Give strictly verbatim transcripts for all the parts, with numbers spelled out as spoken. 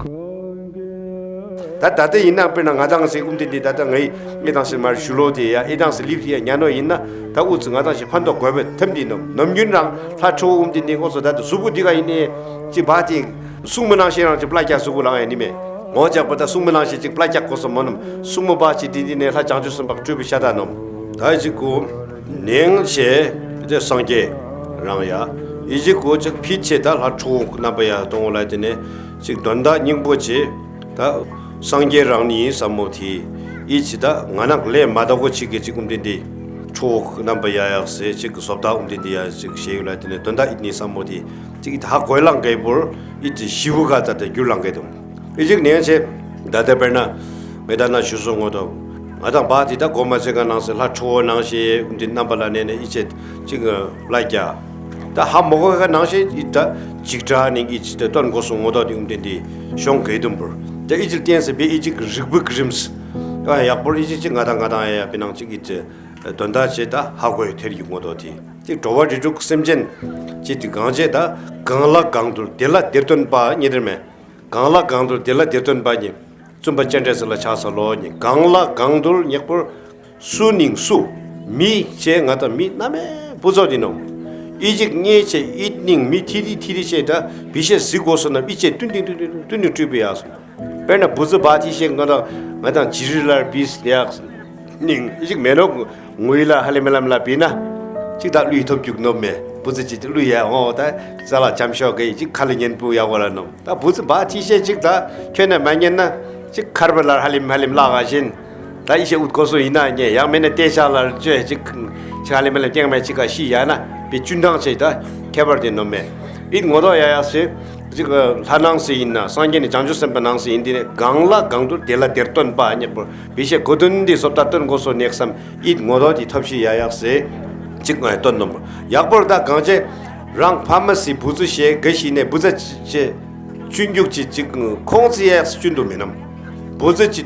ད་ད་ལྟ་ཡིན་ན་དཔེར་ན་ང་དང་སེ་ཀུམ་དེ་འདི་ད་ལྟ་ངའི་ཨེ་དང་སེ་མར་ཞུ་ལོ་དེ་ཡ་ཨེ་དང་སེ་ལིབ་དེ་ཡ་ཉན་ནོ་ཡིན་ན་ད་ཨུ་ཚུ་ང་དང་ཞེ་ཕན་ཐོགས་དགོས་པའི་ཐབས་འདི་ནོ་ནམ་རྒྱུན་རང་ལྷ་ཁྲོ་བོ་ཨུམ་དེ་འདི་ངོ་སོ་ད་ལྟ་གཟུགས་པོ་འདི་ག་ཡིན་ནི་ཅི་བ་དེ་སྲུང་མ་ནང་བཞིན་རང་ཅི་པླ་རྒྱག་གཟུགས་པོ་ལང་ཡ་ནི་མེད། ངོ་ཅག་པོ་ད་སྲུང་མ་ནང་བཞིན་ཅིག་པླ་རྒྱག་གོ་སོ་མོ་ནམ་སྲུང་མ་བ་ཅི་དེ་འདི་ནས་ལྷ་བྱང་ཆུབ་སེམས་དཔའ་སྤྲུལ་པའི་ཤ་སྟག་ནོ། ད་ཅིག་གོ་ནེང་ཆེ་དེ་སངས་རྒྱས་རང་ཡ། ཨི་ཅིག་གོ་ཅིག་ཕིད་ཆེ་ད་ལྷ་ཁྲོ་བོ་རྣམ་པ་ཡ་གཏོང་ལ་དེ་ནས་ཅིག་དོན་དག་སྙིང་པོ་ཆེ་ད་སངས་རྒྱས་རང་ནི་ཡིན་བསམ་མོ་དེ་ཨི་ཅི་ད་ང་ནག་ལས་མ་དག་གོ་ཅིག་གི་ཅིག་ཀུམ་དེ་འདི་ཁྲོ་བོ་རྣམ་པ་ཡ་ཡག་སེ་ཅིག་གི་བཟོ་ལྟ་ཀུམ་དེ་འདི་ཡ་ཅིག་ཤེས་ཡོད་ལ་དེ་ནས་དོན་དག་ཨི་ནི་བསམ་མོ་དེ་ཅིག་ད་ཧ་གོ་ལང་གེ་བོར་ཨི་ཅི་ཞི་བུ་ག་ད་ད་རྒྱུ་ལང་གེ་དང་། ཨི་ཅིག་ནེང་ཆེ། ད་ལྟ་དཔེར་ན། ངས་ད་ན་ཞུ་སོང་ངོ་ཏོ། ང་དང་བ་དེ་ད་གོ་མ་ཚེ་ག་ནང་སེ་ལྷ་ཁྲོ་བོ་ནང་ཞེས་འདི་རྣམ་པ་ལ་གནས་ནས་ཨི་ཆེ་ཅིག་ལ་རྒྱ། ད་ཧ་མོ་གོ་ག་ནང་ཞེས་ཨི་ད་ཅིག་དྲ་ནི་ཨི་ཅི་ད་སྟོན་གོ་སོང་ངོ་ཏོ་དེ་འདི་འདི་ཤོང་གེ་དུམ་བུར། ད་ཨི་ཅིག་བསྟན་སེ་བེ་ཨི་ཅིག་རིག་པུ་གི་རིམས། ཡག་པོར་ཨི་ཅིག་ཅིག་ང་དང་ང་དང་ཡ་ཡ་བེ་ནང་ཅིག་ཨི་ཅི། དོན་དག་ཆེ་ད་ཧ་གོ་ཡོད་ཐེར་ཡུག་ངོ་ཏོ་དེ། ཅིག་འགྲོ་བ་རིགས་དྲུག་སེམས་ཅན། ཅིག་དེ་གང་ཆེ་ད་གང་ལ་གང་འདུལ་དེ་ལ་དེར་སྟོན་པ་ཉེ་དེར་མེད། གང་ལ་གང་འདུལ་དེ་ལ་དེར་སྟོན་པ་ཉིད། བཙུན་པ་སྤྱན་རས་གཟིགས་ལ་ཕྱག་འཚལ་ལོ་ཉིད། གང་ལ་གང་འདུལ་ཉེག་པོར་སུ་ནིང་སུ། མི་ཆེ་ང་དང་མི་རྣམ་མེད་བུ་ཚོགས་འདི་ནོ། ཨི་ཅིག་ངེ་ཆེ་ཨི་ནིང་མི་ཐི་རི་ཐི་རི་ཆེ་ད་བི་ཤེ་གཟིགས་དགོས་སོ་ན་ཨི་ཆེ་ཏུན་ཏིང་ཏུན་ཏིང་ཏུན་ཏིང་སྤྲུལ་པའི་ཡག་སོང་། དཔེར་ན་བུ་ཚོ་བ་ཐི་ཤེ་ང་དང་ང་དང་ཇི་རི་ལར་བིས་ཡག་སོང་། ནིང་ཨི་ཅིག་མེ་ནོ། ངུ་ཡི་ལ་ཧ་ལེ་མེ་ལམ་ལ་བི་ན། ཅིག་ད་ལུས་ཐོབ་རྒྱུག་ནོ་མེ། བུ་ཚོ་ཅིག་ལུས་ཡ་འོ་ད་རྩ་ལ་འཇམ་ཤོག་གི་ཅིག་ཁ་ལ་ཉན་པུ་ཡ་གོ་ལ་ནོ། ད་བུ་ཚོ་བ་ཐི་ཤེ་ཅིག་ད་ཁྱོད་ནས་མ་ཉན་ན་ཅིག་ཁར་བ་ལ་ཧ་ལེ་མ་ལེ་ལ་ག་བཞིན། ད་ཨི་ཤེ་ཨུད་གོ་སོ་ཡིན་ན་ཉེ་ཡང་མེད་ན་ལྟས་ཤ་ལ་ཅོས་ཅིག་ཅིག་ཧ་ལེ་མ་ལེ་ཀྱང་མེ་ཅིག་ག་ཤི་ཡ་ན་བི་ཅུན་དང་ཆེ་ད་ཁྱད་པར་དེ་ནོ་མེ། ཨིད་ངོ་ཐོག་ཡ་ཡ་སེ། ཅིག་ལྷ་ནང་སེ་ཡིན་ན་སངས་རྒྱས་ནི་བྱང་ཆུབ་སེམས་དཔའ་ནང་སེ་ཡིན་དེ་ནས་གང་ལ་གང་འདུལ་དེ་ལ་དེར་སྟོན་པ་ཉེག་པོར་བི་ཤེ་གོ་དོན་འདི་སོབ་ད་སྟོན་གོ་སོ་ནེག་སམ། ཨིད་ངོ་ཐོག་དེ་ཐབས་ཤེས་ཡ་ཡག་སེ། ཅིག་ང་སྟོན་ནོ་མོ། ཡག་པོར་ད་གང་ཆེ། རང་ཕ་མ་སི་བུ་ཚོ་ཞེ་ག་ཤི་ནས་བུ་ཚ་ཆེ། ཅུན་རྒྱུག་ཅི་ཅིག་ཁོང་ཚི་ཡ་ཡག་སེ་ཅུན་དུ་མིན་ནམ། བུ་ཚ་ཅི་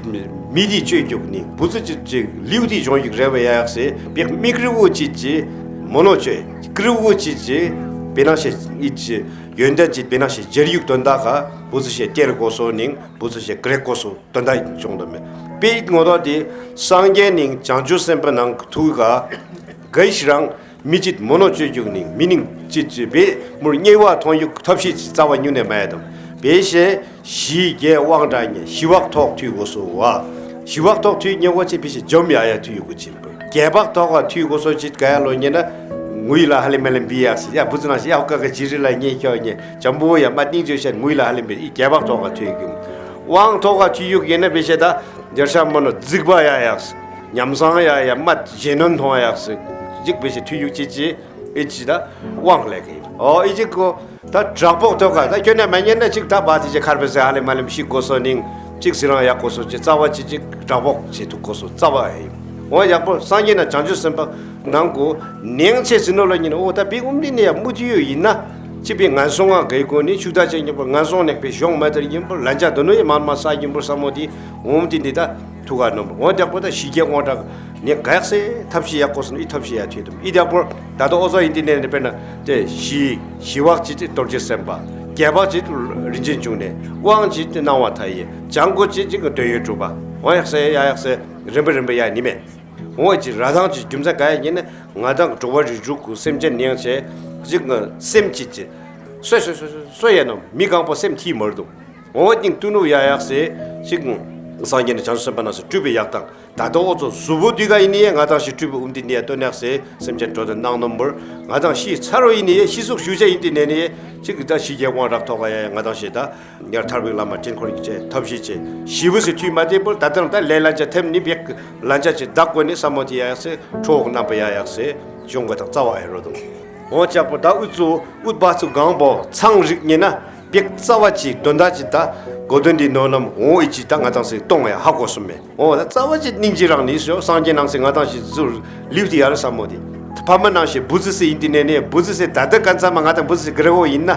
མི་དེ་ཅོས་རྒྱུག་ནི་བུ་ཚ་ཅི་ཅིག་ལིའུ་དེ་སྦྱོང་རྒྱུག་རེ་བ་ཡ་ཡག་སེ་བེག་མིག་རི་བོ་ཅི་ཅི། མོ་ནོ་ཅོས་ཀྲི་བོ་ཅི་ཅི། བེ་ནང་ཤེ་ཨིད་ཅི། ཡོན་ཏན་ཅི་བེ་ནང་ཤེ་སྦྱར་ཡུག་དོན་དག་ག་བུ་ཚ་ཤེ་སྟེར་གོ་སོ་ནིང་བུ་ཚ་ཤེ་ག་རེ་གོ་སོ། དོན་དག་ཡིན་ཅོང་དོ་མེད། དཔེ་ཡིད་ངོ་ཐོག་དེ་སངས་རྒྱས་ནིང་བྱང་ཆུབ་སེམས་དཔའ་ནང་ཐུག་ག་ག་ཤི་རང་མི་ཅིག་མོ་ནོ་ཅོས་རྒྱུག་ནིང་མི་ནིང་ཅི་ཅི་བེ་མུར་དམྱལ་བ་མཐོང་ཡུག་ཐབས་ཤེས་ཅི་རྩ་བ་ཉུ་ནས་མ་ཡ་དང་བེ་ཤེ་ཞི་རྒྱས་དབང་དྲག་ཉེ་ཞི་བག་ཐོག་ཐུག་གོ་སོ་བ། ཞི་བག་ཐོག་ཐུག་ཉེ་གོ་ཅི་བེ་ཤེ་འཇོམས་ཡ་ཡ་ཐུག་ཡུག་གོ་ཅི་བེ་རྒྱས་བག་ཐོག་ག་ཐུག་གོ་སོ་ཅི་ག་ཡ་ལོ་ཉེ་ན་ངུ་ཡི་ལ་ཧ་ལེ་མེ་ལེ་བི་ཡག་སི་ཡ་བུ་ཚ་ན་ཤི་ཡ་ཧོ་ཀ་ག་ཇི་རི་ལ་ཉེ་ཁྱོ་ཉེ་ཇམ་བུ་ཡ་མ་ཏིང་ཅོས་ཤ་ངུ་ཡི་ལ་ཧ་ལེ་མེ་ཡི་རྒྱས་བག་ཐོག་ག་ཐུག་ཡུག་གི་དབང་ཐོག་ག་ཐུག་ཡུག་ཡིན་ན་བེ་ཤེ་ད་འཇར་ཤ་མོ་ནོ་རྫིག་པ་ཡ་ཡག་སི། ཉམས་སང་ཡ་ཡ་མ་ཞེ་ནོན་མཐོང་ཡག་སི། ཅིག་བེ་ཤེ་ཐུག་ཡུག་ཅི་ཅི་ཨེ་ཅི་ད་དབང་ལས་གི་ཨོ་ཨེ་ཅི་གོ། ད་དྲག་པོ་ཐོག་ག་ད་ཁྱོད་ནས་མ་ཉན་ན་ཅིག་ད་བ་དེ་ཅི་ཁར་བེ་སེ་ཧ་ལེ་མ་ལེམ་ཤི་གོ་སོ་ནིང་ཅིག་སི་རང་ཡག་གོ་སོ་ཅི་རྩ་བ་ཅི་ཅིག་དྲག་པོ་ཅི་ཐུག་གོ་སོ་རྩ་བ་ཡིན། འོ་ཡག་པོ་སངས་རྒྱས་ན་བྱང་ཆུབ་སེམས་དཔའ་ནང་གོ་ནེང་ཆེ་སི་ནོ་ལ་ཉིན་འོ་ད་བི་འུམ་ནི་ནི་ཡ་མུ་ཐི་ཡོ་ཡིན་ན་ཅི་བི་ངན་སོང་ང་གའི་གོ་ནི་ཆུ་ད་ཅེ་ཉིན་པོ་ངན་སོང་ནེག་པའི་གཞོང་མ་དར་ཉིན་པོ་ལན་ཆ་དོ་ནོ་ཡི་མ་མ་ས་ཉིན་པོ་ས་མོ་དི་འོམ་དི་ནི་ད་ཐུག་ག་ནོ་འོ་ཡག་པོ་ད་ཞི་རྒྱས་དབང་དྲག་ནི་ག་ཡག་སེ་ཐབས་ཤེས་ཡག་གོ་སོ་ནི་ཨི་ཐབས་ཤེས་ཡག་ཐུས་དུམ་ཨི་ཡག་པོ་ད་ད་ཨོ་ཛོ་ཡིན་དི་ནེ་ནི་དཔེར་ན་ཏེ་ཞི་ཞི་བག་ཅི་ཏེ་རྡོ་རྗེ་སེམས་དཔའ། རྒྱས་བག་ཅི་ཏེ་རིན་ཆེན་འབྱུང་གནས། དབང་ཅི་ཏེ་སྣང་བ་མཐའ་ཡས། བྱང་སྒོ་ཅི་ཅི་གི་དོན་ཡོད་གྲུབ་པ། འོ་ཡག་སེ་ཡ་ཡག་སེ་རིམ་པ་རིམ་པ་ཡ་ནི་མེད། འོ་ཅི་ར་དང་ཅི་རྒྱུ་མཚན་ག་ཡ་ཉིན་ནི་ང་དང་གི་འགྲོ་བ་རིགས་དྲུག་གི་སེམས་ཅན་ནེང་ཆེ་ཅི་གི་སེམས་ཅི་ཅི་སོ་སོ་སོ་སོ་སོ་ཡ་ནོ་མི་གང་པོ་སེམས་ཐིས་མར་འདུག་འོ་ཅིང་ཏུ་ནུ་ཡ་ཡག་སེ་ཅི་གི་སངས་རྒྱས་ནི་བྱང་ཆུབ་སེམས་དཔའ་ནང་སེ་སྤྲུལ་པའི་ཡག་དང་། ད་ལྟ་འོ་ཚོ་གཟུ་བོ་དུས་ག་ཡིན་ནི་ཡ་ང་དང་ཞིག་སྤྲུལ་པའི་འུམ་དི་ནི་ཡ་སྟོན་ཡག་སེ་སེམས་ཅན་འགྲོ་དོན་གནང་ནོ་འབུར། ང་དང་ཤི་ཚར་རོ་ཡིན་ནི་ཡ་ཤི་གཟུགས་ཞུ་བྱ་ཡིན་དི་ནས་ནི་ཡ་ཅིག་གི་ད་ཤི་རྒྱས་དབང་དྲག་ཐོག་ག་ཡ་ཡ་ང་དང་ཞེ་ད་ཡར་ཐར་པའི་བླ་མ་དྲིན་འཁོར་ཡིག་བྱས་ཐབས་ཤེས་བྱས་ཞི་བོ་སེ་དུས་མ་དེ་འབུར་ད་ལྟ་ད་ལས་ལན་ཆ་ཐེབས་ནི་བེག་ལན་ཆ་ཅིག་བདག་དགོས་ནི་ས་མོ་དི་ཡ་ཡག་སེ་ཁྲོ་བོ་རྣམ་པ་ཡ་ཡག་སེ་གཞུང་ག་དང་རྩ་བ་ཨེ་རོ་དུང་། འོ་ཅག་པོ་ད་ཨུ་ཚུ་ཨུ་བ་ཚུ་གང་པོ་ཚང་རིག་ཉེ་ན། པེག་རྩ་བ་ཅིག་དོན་དག་ཅིག་ད་གོ་དོན་འདི་ནོ་ནམ་འོ་ཨི་ཅིག་ད་ང་དང་སེ་གཏོང་ཡ་ཧ་གོ་སོ་མེ། འོ་ད་རྩ་བ་ཅིག་སྙིང་རྗེ་རང་ནི་ཤོ་སངས་རྒྱས་ནང་སེ་ང་དང་ཞིག་ཟུར་ལིབ་ཏི་ཡ་ར་ས་མོ་དེ། ཕ་མ་ནང་ཞེ་བུ་ཙི་སེ་ཡིན་ཏི་ནེ་ནེ་བུ་ཙི་སེ་ད་ལྟ་ག་ཚ་མ་ང་དང་བུ་ཙི་སེ་ག་རེ་འོ་ཡིན་ན།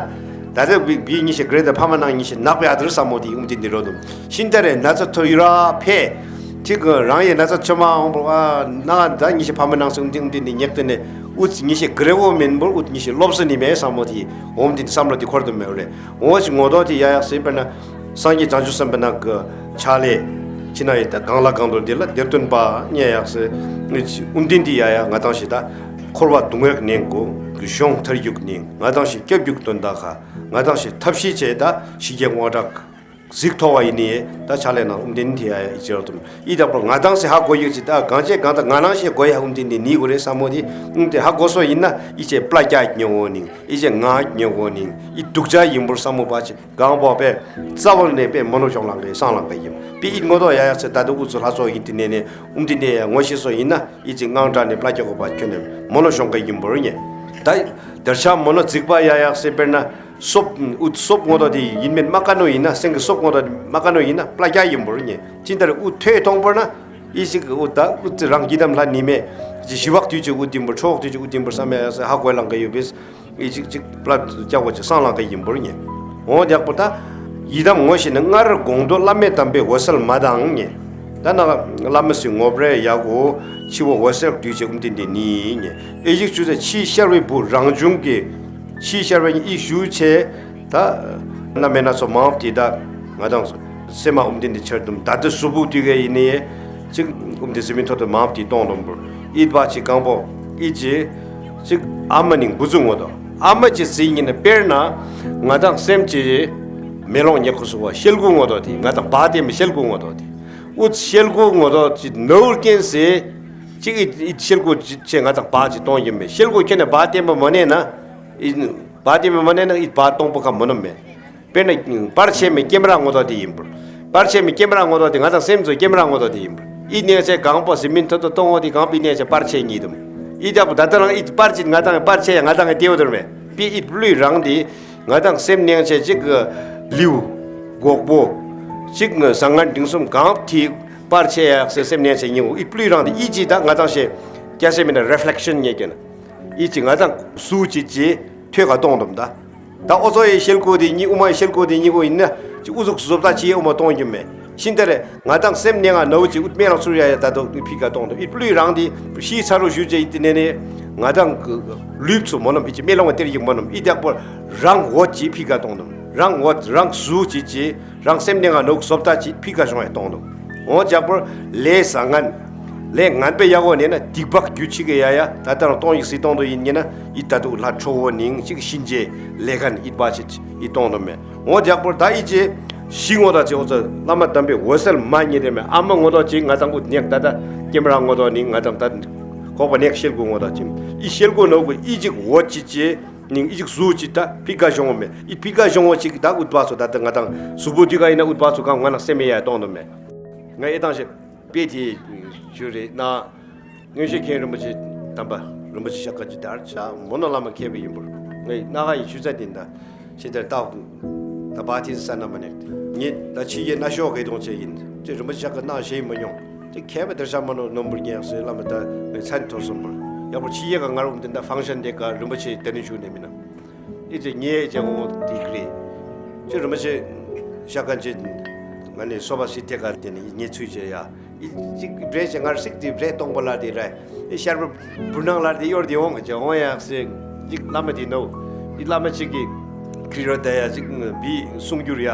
ད་ལྟ་བི་བི་ཉི་ཤེ་ག་རེ་ད་ཕ་མ་ནང་ཉི་ཤེ་ནག་པའི་ཨ་དུར་ས་མོ་དེ་ཡུམ་དེ་འདི་རོ་དུ། ཤིན་ཏ་རེ་ན་ཚ་ཐོ་ཡུ་ར་ཕེ། ཅིག་རང་ཡེ་ན་ཚ་ཆོ་མ་འོང་པོ་ཨ་ན་ད་ཉི་ཤེ་ཕ་མ་ནང་སེ་ཡུམ་དེ་ཡུམ་དེ་འདི་ཉེག་ཏི་ནེ་ཨུ་ཙི་ཉི་ཤེ་ག་རེ་འོ་མིན་པོ་ཨུ་ཙི་ཉི་ཤེ་ལོབ་སོ་ནི་མེ་ས་མོ་དེ་འོམ་དེ་འདི་བསམ་བློ་དེ་འཁོར་དུ་མེ་འོ་ལེ། འོ་ཅིག་ངོ་ཐོག་དེ་ཡ་ཡག་སེ་དཔེར་ན། སངས་རྒྱས་བྱང་ཆུབ་སེམས་དཔའི་ནང་གི་ཕྱག་ལས་ཕྱི་ན་ཡི་ད་གང་ལ་གང་འདུལ་འདི་ལ་འདིར་སྟོན་པ་ཉེ་ཡག་སེ། ཨུམ་ཏིན་འདི་ཡ་ཡ་ང་དང་ཞིག་ད་འཁོར་བ་སྡུག་བསྔལ་ནས་གོ་གཞུང་མཐར་གྱུར་ནས་ང་དང་ཞིག་སྐྱབས་རྒྱུག་དོན་དག་ཁ་ང་དང་ཞིག་ཐབས་ཤེས་བྱས་ད་ཞི་རྒྱས་དངོས་གྲགས་གཟིགས་ཐོག་བ་ཡིན་ནི་ད་ཕྱག་ལས་ནང་ཨུམ་ཏིན་འདི་ཡ་ཡ་ཨི་ཅེར་དུམ་ཨི་དག་པར་ང་དང་སེ་ཧ་གོ་ཡག་ཅིག་ད་གང་བྱས་གང་ད་ང་རང་ཞིག་གོ་ཡ་ཨུམ་ཏིན་འདི་ནི་གོ་རེ་བསམ་མོ་དེ་ཨུམ་དེ་ཧ་གོ་སོ་ཡིན་ན་ཨི་ཅེ་པླ་ཀྱ་ཉོ་གོ་ནིང་ཨི་ཅེ་ང་ཉོ་གོ་ནིང་ཨི་དུག་ཅ་ཡིན་པར་བསམ་མོ་པ་ཅིག་གང་པོ་པས་རྩ་བ་ནས་པས་མོ་ནོ་ཤོང་ལང་གི་སང་ལང་གི་ཡིན། པི་ཨིད་ངོ་ཏོ་ཡ་ཡ་ཚེ་ད་དུ་ཨུ་ཚུ་ལྷ་ཚོགས་ཡིན་དེ་ནས་ནས་ཨུམ་དེ་ནས་ཡ་ངོ་ཤེས་སོ་ཡིན་ན་ཨི་ཅི་དངངས་སྐྲག་ནས་པླ་ཀྱ་གོ་པ་ཁྱོད་ནས་མོ་ནོ་ཤོང་གི་ཡིན་པོར་ཉེ། ད་དར་ཆ་མོ་ནོ་རྫིག་པ་ཡ་ཡ་སེ་དཔེར་ན་སོབ་ཨུ་སོབ་ངོ་ཏོ་དེ་ཡིན་མིན་མ་ཀ་ནོ་ཡིན་ན་སེང་གི་སོབ་ངོ་ཏོ་དེ་མ་ཀ་ནོ་ཡིན་ན་པླ་ཀྱ་ཡིན་པོར་ཉེ། ཅི་ལྟར་ཨུ་ཐོས་མཐོང་པོར་ན་ཨི་ཞིག་ཨུ་ད་ཨུ་ཙི་རང་གི་དམ་ལྷ་ནི་མེ་ཅི་ཞི་བག་དུས་ཅི་ཨུ་དིམ་པོར་ཆོག་དུས་ཅི་ཨུ་དིམ་པོར་བསམ་ཡ་ཡ་སེ་ཧ་གོ་ལང་གི་ཡོད་པས། ཨི་ཅིག་ཅིག་པླ་སྐྱ་བོ་ཅིག་སང་ལང་ཀ་ཡིན་པོར་ཉེ། འོ་རྒྱག་པོ་ད་ཡི་དམ་ངོ་ཤེས་ནི་སྔར་དགོངས་དོན་བླ་མེད་དམ་པའི་འོད་གསལ་མ་དང་ཉེ། ད་ན་བླ་མ་སི་ངོ་པྲེ་ཡ་གོ་ཕྱི་བོ་འོད་གསལ་དུས་ཅིག་ཨུམ་ཏིན་ཏིན་ནི་ཉེ། ཨི་ཅིག་ཆུ་ཚ་ཕྱིའི་ཤར་བའི་བུ་རང་བྱུང་གི་ཕྱིའི་ཤར་བའི་ཨི་ཞུ་ཆེ། ད་ན་མེ་ན་སོ་མང་དེ་ད་ང་དང་སོ། སེམས་མ་ཨུམ་དེ་འདི་ཆར་དུམ་ད་ལྟ་གཟུགས་པོ་དུས་ཀའི་ཡིན་ནི། ཅིག་ཨུམ་དེ་སེ་མི་ཐོ་ཐོ་མ་ཨུམ་དེ་གཏོང་དུམ་བུར་ཨིད་བ་ཅིག་གང་པོ་ཨིད་ཅི། ཅིག་ཨ་མ་ནིང་བུ་ཚུ་ངོ་དོ་ཨ་མ་ཅི་ཟིན་ཡིན་ན་དཔེར་ན་ང་དང་སེམས་ཅི་མེ་ལོང་ཉེ་ཁུ་སུ་བ་ཤེལ་སྒོ་ངོ་དོ་དེ་ང་དང་བ་དེ་མི་ཤེལ་སྒོ་ངོ་དོ་དེ་ཨུད་ཤེལ་སྒོ་ངོ་དོ་ཅི་ནོར་སྐྱེན་སེ། ཅིག་ཨིད་ཨིད་ཤེལ་སྒོ་ཅི་ཆེ་ང་དང་བ་ཅི་གཏོང་ཡིན་མེ་ཤེལ་སྒོ་ཁྱེད་ནས་བ་བསྟན་པ་མ་ནས་ན་ཨིད་བ་བསྟན་པ་མ་ནས་ན་ཨིད་བ་གཏོང་པོ་ཁ་མ་ནོམ་མེ། དཔེར་ན་པར་ཆད་མེད་ཀེམ་ར་ངོ་ཐོག་དེ་ཡིན་པར། པར་ཆད་མེད་ཀེམ་ར་ངོ་ཐོག་དེ་ང་དང་སེམས་ཚོ་ཀེམ་ར་ངོ་ཐོག་དེ་ཡིན་པར། ཨི་གནས་ཚད་གང་པོ་ཟིན་མིན་ཐོ་ཐོ་གཏོང་འོ་དེ་གང་པི་གནས་ཚད་པར་ཆད་ཉིད་དུམ། ཨི་ད་པོ་ད་ལྟ་རང་ཨི་པར་ཆད་ང་དང་པར་ཆད་ཡ་ང་དང་ལྟེ་བ་དོར་མེད་པི་ཨི་པླུའི་རང་དེ་ང་དང་སེམས་གནས་ཚད་ཅིག་གི་ལིའུ་གོག་པོ་ཅིག་ང་ཟང་ངན་འབྲིང་གསུམ་གང་ཐི་པར་ཆད་ཡ་སེ་སེམས་གནས་ཚད་ཉིད་འོ་ཨི་པླུའི་རང་དེ་ཨི་ཅི་ད་ང་དང་ཤེ་སྐྱ་སེ་མིན་ན་རེ་ཕི་ལེག་ཤན་ཉེ་ཀྱེ་ན་ཨི་ཅི་ང་དང་སུ་ཅི་ཅི་ཐོས་ག་གཏོང་དུམ་ད། ད་ཨོ་ཚོ་ཡི་ཤེལ་སྒོ་དེ་གཉིས་དབུ་མ་ཡི་ཤེལ་སྒོ་དེ་གཉིས་པོ་ཡིན་ན་ཅི་ཨུ་ཟུག་བཟོ་ལྟ་ཅི་ཡི་དབུ་མ་གཏོང་རྒྱུ་མེད། ཤིན་ཏེ་རེ་ང་དང་སེམས་ནས་ང་ནའུ་ཅི་ཨུད་མེ་ལ་ཚུར་ཡ་ཡ་ད་དོ་ཕི་ག་གཏོང་དུ་ཨི་པླུའི་རང་དེ་ཤི་ཚ་རུ་ཞུ་ཅི་ཡི་དེ་ནས་ནས་ང་དང་ལུས་ཚུ་མོ་ནམ་ཨི་ཅི་མེ་ལོང་བ་སྟེར་ཡི་མོ་ནམ་ཨི་དག་པོ་རང་འོད་ཅི་ཕི་ག་གཏོང་དུམ་རང་འོད་རང་གཟུགས་ཅི་ཅི་རང་སེམས་ནས་ང་ནའུ་བཟོ་ལྟ་ཅི་ཕི་ག་ཤོང་ཡ་གཏོང་དུམ། འོ་ཅག་པོར་ལས་བཟང་ངན། ལས་ངན་པའི་ཡ་གོ་ནས་ན་སྡིག་པ་རྒྱུ་ཆི་གི་ཡ་ཡ་ད་ལྟ་རང་གཏོང་ཡིག་སྲིད་གཏོང་དུ་ཡིན་ཉེ་ན་ཡི་ད་དུ་ལྷ་ཁྲོ་བོ་ནིང་ཅིག་གཤིན་རྗེ་ལས་ཁན་ཡིད་པ་ཆེ་ཡི་གཏོང་དུ་མེད། འོ་ཅག་པོར་ད་ཡི་ཅི་ཞི་ངོ་ད་ཅི་འོ་ཚོ་བླ་མ་དམ་པའི་འོད་གསལ་མ་ཉེ་དེ་མེད་ཨ་མ་ངོ་ད་ཅི་ང་དང་ཨུད་ཉེག་ད་ད་ཀེམ་ར་ངོ་ད་ནིང་ང་དང་ད་ཁོག་པ་ནེག་ཤེལ་གོ་ངོ་ད་ཅི་ཡི་ཤེལ་གོ་ནོ་གོ་ཡི་ཅིག་འོ་ཅི་ཅི། ནིང་ཨི་ཅིག་གཟུགས་ཅིག་ད་ཕི་ཀ་ཤོང་བ་མེད། ཨི་ཕི་ཀ་ཤོང་བ་ཅིག་ད་ཨུད་པ་སོ་ད་ད་ང་དང་གཟུགས་པོ་དུས་ཀ་ཡིན་ན་ཨུད་པ་སོ་གང་ང་ན་སེམས་མེད་ཡ་གཏོང་དུ་མེད། ང་ཨེ་དང་ཞེ་དཔེ་དེ་ཞུ་རེད་ན། མངོན་ཤེས་མཁན་རིན་པོ་ཆེ་དམ་པ་རིན་པོ་ཆེ་ཤ་ཀ་ཅི་དར་ཆ་མོ་ན་བླ་མ་མཁས་པ་ཡིན་པར་ངའི་སྣ་ཁ་ཡི་ཆུ་ཚ་དེ་འདྲ་ཞེ་དར་ཏག་ད་བ་ཐིན་ས་ན་མ་ནེག་ངེད་ད་ཕྱི་ཡེ་ན་ཤོག་གེ་དོང་ཆེ་ཡིན་ཅེ་རིན་པོ་ཆེ་ཤ་ཀ་ན་ཞེ་མ་མྱོང་། དེ་མཁས་པ་དེར་ཤ་མ་ནོ་ནོམ་བུར་ཉལ་སོའི་བླ་མ་ད་ངའི་མཚན་ཐོར་སོང་བུར་ཡག་པོ་ཕྱི་ཡེ་ག་ངར་འོང་དེ་འདྲ་ཕང་ཤན་དེ་ག་རིན་པོ་ཆེ་དེ་ནི་ཞུ་ནས་མིན་ན། ཨི་ཙི་ཉེ་ཅེ་འོང་དེ་གི་རེད། ཅེ་རིན་པོ་ཆེ་ཤ་ཀ་ཅེ་ང་ནི་སོ་པ་སི་དེ་ག་དེ་ནི་ཉེ་ཚུལ་ཅེ་ཡ། ཨི་ཅིག་བྲེ་ཅེ་ངར་སིག་དེ་བྲེ་གཏོང་པ་ལ་དེ་རེད། ཨི་ཤར་བུ་བུར་ནང་ལ་དེ་ཡོར་དེ་འོང་ཅེ་འོང་ཡག་སེ་ཅིག་བླ་མ་དེ་ནོ། ཨི་བླ་མ་ཅིག་གི་ཁྲི་རོ་ད་ཡ་ཅིག་བི་གསུང་རྒྱུར་ཡ།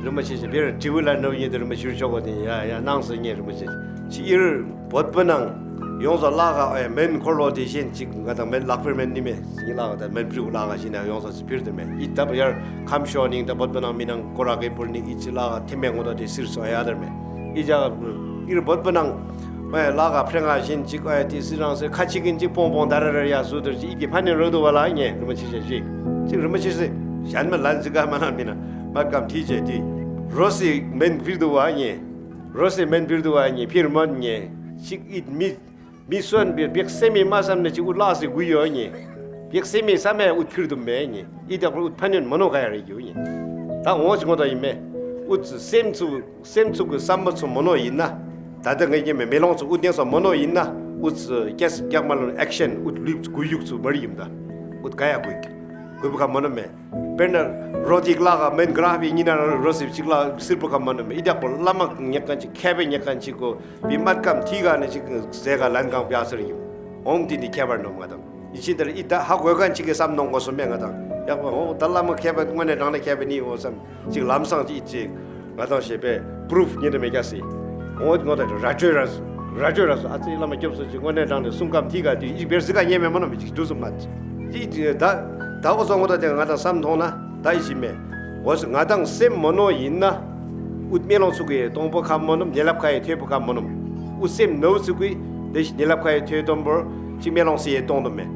རིན་པོ་ཆེ་ཞེས་བེར་དྲི་བ་ལ་ནོ་ཡིན་དུ་རིན་པོ་ཞུར་ཆོག་གོ་དེ་ཡ་ཡ་གནང་སོ་ཉེ་རིན་པོ་ཆེ་ཞེས་ཨིར་བོད་པ་ནང་ཡོངས་སུ་བརླག་ག་ཨེ་མེན་འཁོར་ལོ་དེ་བཞིན་ཅིག་ང་དང་མེན་ལག་ཕེར་མེན་ནི་མེ་ཡིན་ལག་དང་མེན་པྲིའུ་བརླག་ག་བཞིན་ན་ཡོངས་སུ་ཕིར་དུ་མེ་ཨི་ད་བ་ཡར་ཁམས་ཤོ་ནིང་ད་བོད་པ་ནང་མི་ནང་ཀོ་ར་གེ་པུར་ནིང་ཨི་ཅི་བརླག་ག་ཐེ་མེ་ངོ་ད་དེ་སིར་སོ་ཡ་དར་མེ་ཨི་ཅག་ཨིར་བོད་པ་ནང་ཨེ་བརླག་ག་ཕྲེང་ང་བཞིན་ཅིག་ཨེ་དེ་སི་རང་སེ་ཁ་ཅིག་གིན་ཅིག་པོང་པོང་ད་ར་ར་ཡ་སུ་དར་ཅིག་ཨི་ཀི་ཕ་ནི་རོ་དུ་བ་ལ་ཉེ་རིན་པོ་ཆེ་ཞེ་ཞིག་ཅིག་རིན་པོ་ཆེ་སེ་གཞན་མ་ལན་ཟི་ག་མ་ན་མི་ན་མ་ཀམ་ཐི་ཅེ་དི་རོ་སི་མེན་ཕིར་དུ་བ་ཉེ། རོ་སེ་མེན་པིར་དུ་བ་ཉེ་ཕིར་མོན་ཉེ། ཅིག་ཨིད་མི་མི་སོན་པའི་བེག་སེ་མི་མ་བསམ་ནས་ཅིག་ཨུ་ལག་སེ་གུ་ཡོ་ཉེ། བེག་སེ་མི་བསམ་མེ་ཨུ་ཕིར་དུ་མེ་ཉེ། ཨི་དག་པར་ཨུ་ཕན་ཡོན་མ་ནོ་ག་ཡ་རེ་ཡོ་ཉེ། ད་འོ་ཅི་ངོ་ད་ཡིན་མེ། ཨུ་ཚུ་སེམས་ཚུ་སེམས་ཚུ་གི་བསམ་པ་ཚུ་མ་ནོ་ཡིན་ན། ད་ལྟ་ངས་ཉེ་མེ་མེ་ལོང་ཚུ་ཨུ་ཏེན་སོ་མ་ནོ་ཡིན་ན། ཨུ་ཚུ་ཀེས་རྒྱག་མ་ལོན་ཨེག་ཤན་ཨུ་ལུས་གུ་ཡུག་ཚུ་མར་ཡིན་ད། ཨུ་ག་ཡ་གུ་ཡུག་གུ་བུ་ག་མ་ནོ་མེ། དཔེར་ན་རོ་ཐིག་ལ་ག་མེན་ག་ར་བི་ཉི་ན་རོ་སི་ཅིག་ལ་སིར་པོ་ག་མ་ནོ་མེ་ཨི་དག་པོ་བླ་མ་ཉག་གན་ཅིག་མཁས་པའི་ཉག་གན་ཅིག་གོ་བི་མད་ཀམ་ཐི་ག་ནི་ཅིག་ཟེ་ག་ལན་གང་བྱ་སེར་ཡིན། འོང་དེ་འདི་ཁྱད་པར་ནོ་ང་དང་ཡི་ཕྱིན་དར་ཨི་ད་ཧ་གོ་གན་ཅིག་གི་བསམ་ནོ་གོ་སོ་མེ་ང་དང་ཡག་པོ་འོ་ད་བླ་མ་མཁས་པ་དངོས་གནས་དྲང་ལ་མཁས་པ་ནི་འོ་བསམ་ཅིག་ལམ་སང་ཅིག་ཅིག་ ང་དང་ཞེས་པའི་པུ་རུབ་ཉིད་དུ་མེད་ཀྱ་སི། འོ་ངོ་ད་ར་སྤྲོད་ར་སུ་ར་སྤྲོད་ར་སུ་ཨ་ཙི་བླ་མ་སྐྱབས་སུ་མཆི། དངོས་གནས་དྲང་ནས་གསུང་སྐབས་ཐིག་ག་དུས་ཡིག་བེར་སི་ཀ་ཉེ་མེད་མ་ནོ་མི་ཅིག་དུས་སུ་མ་ཅི་ད་ད་འོ་སོ་ངོ་ད་དེ་ང་དང་བསམ་མཐོང་ན་ད་ཡི་ཞི་མེད། འོ་སི་ང་དང་སེམས་མོ་ནོ་ཡིན་ན། ཨུད་མེ་ལོང་ཚུགས་ཀྱི་སྟོང་པོ་ཁ་མོ་ནོམ། ཉེ་ལབ་ཁ་ཡི་ཐོས་པོ་ཁ་མོ་ནོམ། ཨུད་སེམས་ནོ་ཚུགས་ཀྱི་དེ་ཞི་ཉེ་ལབ་ཁ་ཡི་ཐོས་སྟོང་པོར་ཅིག་མེ་ལོང་སི་ཡི་སྟོང་དོ་མེ།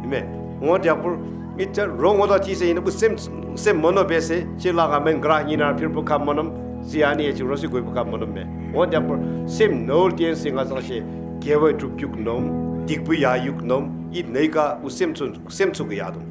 ཡིན་མེ། ངོ་རྒྱག་པོར། མི་ཚེ་རོ་ངོ་ད་ཐི་སེ་ཡིན་ན་ཨུ་སེམས་སེམས་མོ་ནོ་བེ་སེ་ཅི་ལ་ག་མེན་ག་ར་ཉི་ན་ཕིར་པོ་ཁ་མོ་ནོམ། ཟི་ཨ་ནི་ཡེ་ཅི་རོ་སི་གོས་པོ་ཁ་མོ་ནོམ་མེ། ངོ་རྒྱག་པོར་སེམས་ནོར་ཏེན་སེ་ང་ཚང་ཤེ་དགེ་བའི་སྒྲུབ་རྒྱུག་ནོམ། སྡིག་པོ་ཡ་ཡུག་ནོམ། ཡིད་ནེ་ཀ་ཨུ་སེམས་ཚུ་སེམས་ཚུགས་ཀྱི་ཡ་དུམ།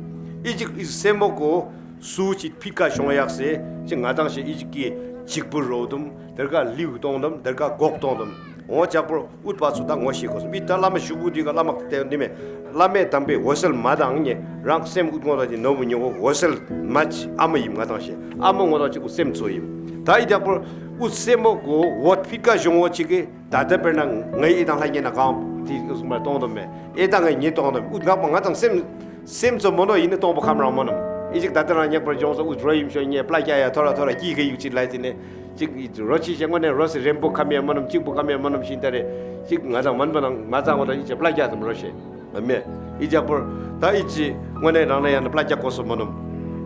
ཨི་ཅིག་ཨི་སེམས་མོ་གོ་སུ་ཅིག་ཕི་ཀ་ཤོང་ཡག་སེ་ཅི་ང་དང་ཤེ་ཨི་ཅིག་གི་ཅིག་པུ་རོ་དུམ། དེར་ཀ་ལིའུ་གཏོང་དུམ། དེར་ཀ་གོག་གཏོང་དུམ། འོ་ཅག་པོར་ཨུད་པ་ཚུ་ད་ངོ་ཤེས་དགོས་སོ། མི་ད་བླ་མ་ཞུ་བུ་དུས་ཀ་བླ་མ་དེ་ནི་མེ། བླ་མའི་དམ་པའི་འོད་གསལ་མ་དང་ཉེ་རང་སེམས་ཨུད་ངོ་ད་ཅི་ནོ་བུ་ཉོ་གོ་འོད་གསལ་མ་ཅི་ཨ་མ་ཡིན་ང་དང་ཤེ་ཨ་མ་ངོ་ད་ཅི་ཨུ་སེམས་ཚོ་ཡིན། ད་ཨི་ཅག་པོར་ཨུད་སེམས་མོ་གོ་འོད་ཕི་ཀ་ཤོང་འོ་ཅིག་གི་ད་ལྟ་དཔེར་ན་ངའི་ཨེ་དང་ལྷ་ཉེ་ན་གང་དེ་གསུངས་པ་གཏོང་དུམ་མེ། ཨེ་དང་ངའི་ཉེ་གཏོང་དུམ་ཨུད་ངག་པ་ང་དང་སེམས་སེམས་ཚོ་མོ་ནོ་ཡིན་ནི་གཏོང་པོ་ཁམ་རང་མོ་ནམ། ཨི་ཅིག་ད་ལྟ་རང་ཉག་པར་ཇོང་སོ་ཨུད་རོ་ཡིམ་ཤོ་ཉེ་པླ་ཀྱ་ཡ་ཐོ་ར་ཐོ་ར་ཀྱི་གེ་ཡུག་ཅིག་ལ་ཡི་ནི་ཅིག་རོ་ཅི་ཞེ་ངོ་ནས་རོ་སི་རེམ་པོ་ཁམ་ཡ་མོ་ནམ་ཅིག་པོ་ཁམ་ཡ་མོ་ནམ་ཤིན་ད་རེ། ཅིག་ང་དང་མན་པ་ནང་མ་ཚང་ངོ་དང་ཨི་ཅིག་པླ་ཀྱ་དམ་རོ་ཤེ། མེ། ཨི་ཅག་པོར་ད་ཨི་ཅིག་དངོས་གནས་རང་ན་ཡང་ན་པླ་ཀྱ་གོ་སོ་མོ་ནམ།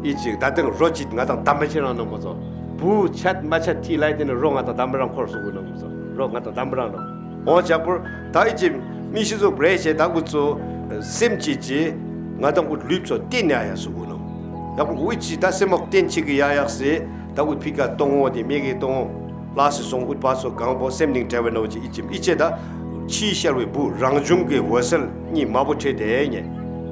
ཨི་ཅིག་ད་ལྟ་རོ་ཅི་ང་དང་དམ་པ་ཆེ་རང་ནམ་མོ་ཚོ། བུ་ཆད་མ་ཆད་ཐི་ལ་ཡི་ནི་རོ་ང་དང་དམ་པ་རང་འཁོར་སུ་གུ་ནམ་མོ་ཚོ། རོ་ང་དང་དམ་པ་རང་ནམ། འོ་ཅག་པོར་ད་ཨི་ཅིག་མི་ཤི་ཟུག་རེ་ཤེ་ད་གུ་ཚོ་སེམས་ཅི་ཅི་ང་དང་གུ་ལུས་ཚོ་བསྟེན་ནས་ཡ་ཡ་སུ་གུ་ནམ། ཡག་པོ་འུ་ཅི་ད་སེམས་མོ་བསྟེན་ཅི་གི་ཡ་ཡག་སེ། ད་ཨུད་ཕི་ཀ་གཏོང་འོ་དེ་མེ་གེ་གཏོང་འོ། ལ་སི་སོང་ཨུད་པ་སོ་གང་པོ་སེམས་ནིང་བྲལ་བའི་ནོ་ཅི་ཨི་ཅིམ་ཨི་ཅེ་ད། ཕྱིའི་ཤར་བའི་བུ་རང་བྱུང་གི་འོད་གསལ་གཉིས་མ་བུ་ཁྲེ་དེ་ཉེ།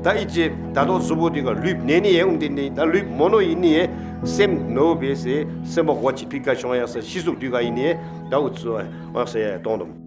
ད་ཨི་ཅེ་ད་དོ་གཟུ་བོ་དེ་ག་ལུས་ནེ་ནི་ཡེ་འུམ་དེ་ནི་ད་ལུས་མོ་ནོ་ཡིན་ནི་ཡེ། སེམས་ནོ་བེ་སེ་སེམས་མོ་འོ་ཅི་ཕི་ཀ་ཤོང་ཡག་སེ་ཤི་ཟུག་དུས་ག་ཡིན་ནི་ཡེ། ད་ཨུད་སོ་འོ་སེ་ཡ་གཏོང་དུམ།